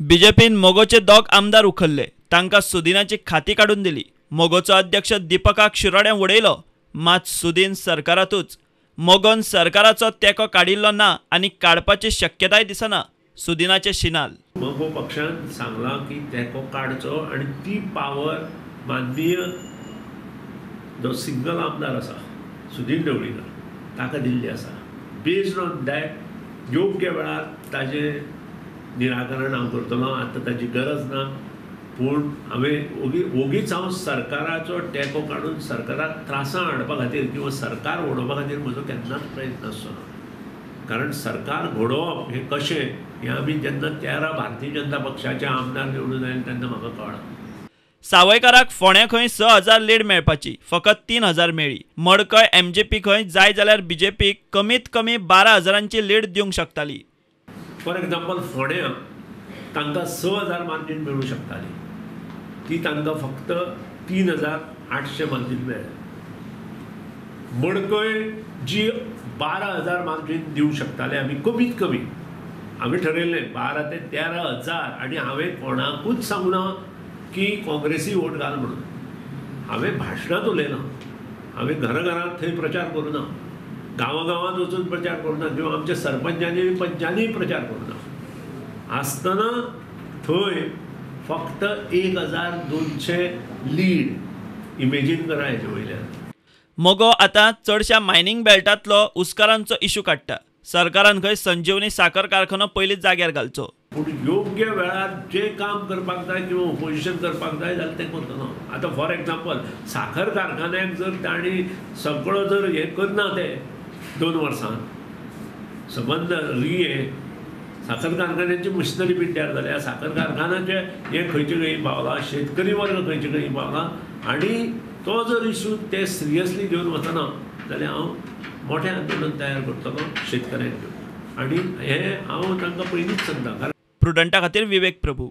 बीजेपीन मगोचे 2 आमदार उखल्ले, तांकां सुदिनाची खाती काडून दिली. मगोचो अध्यक्ष दीपकाक शिरोड्यां उडयलो, मात सुदीन सरकारातूच. मगोन सरकाराचो तेंको काडिल्लो ना आनी काडपाची शक्यताय दिसना. सुदिनाचे शिनाल मगो पक्षान सांगलां की तेंको काडचो आनी ती पावर माननीय जो सिंगल आमदार आसा सुदीन ढवळीकर ताका दिल्ली आसा. बेज्ड ऑन that योग्य वेळार ताजें निराकरण हांव करतलो. आतां ताजी गरज ना, पूण हांवें ओगीच हांव सरकाराचो तेंको काडून सरकाराक त्रासां हाडपा खातीर किंवा सरकार उडोवपा खातीर म्हजो केन्नाच प्रयत्न आसचो ना. कारण सरकार घडोवप हें कशें हें आमी जेन्ना 13 भारतीय जनता पक्षाचे आमदार निवडून आयले तेन्ना म्हाका कळ्ळां. सावयकाराक फोंड्या खंय 6,000 लीड मेळपाची, फकत 3,000 मेळ्ळी. मडकय एमजेपी खंय जाय जाल्यार बीजेपीक कमीत कमी 12,000 लीड दिवंक शकताली. फॉर एग्जाम्पल फोंड्या तांकां 6,000 मार्जीन मेळूं शकताली, ती तांकां फक्त 3,800 मार्जीन मेळ्ळें. मडकय जी 12,000 मार्जीन दिवं शकताले आमी, कमीत कमी आमी ठरयल्लें 12 ते 13,000. आनी हांवें कोणाकूच सांगना की काँग्रेसी वोट घाल म्हणून. हांवें भाशणांत उलयलां, हांवें घराघरांत थंय प्रचार करूं ना, गांवागांवांत वचून प्रचार करूं ना, किंवा आमच्या सरपंचांनी पंचांनी प्रचार करूं ना. आसतना थंय फक्त 1,200 लीड इमेजीन करा हेजे वयल्यान. मगो आतां चडश्या मायनिंग बेल्टांतलो उस्कारांचो इशू काडटा. सरकारान खंय संजीवनी साखर कारखानो पयलींच जाग्यार घालचो. पूण योग्य वेळार जें काम करपाक जाय किंवा ओपोजिशन करपाक जाय जाल्यार तें करतलो. आतां फॉर एग्जाम्पल साखर कारखान्याक जर तांणी सगळो जर हें करना ते 2 वर्सां सबंद रिये साखर कारखान्याची मशिनरी पिड्ड्यार जाल्या, साखर कारखान्याचे हें खंयचे खंय पावलां, शेतकरी वर्ग खंयचे खंय पावला, आनी तो जर इशू ते सिरियसली घेवन वचना जाल्यार हांव मोठें आंदोलन तयार करतलो शेतकऱ्यांक घेवन. आनी हें हांव तांकां पयलींच सांगता. प्रुडंटा खातीर विवेक प्रभू.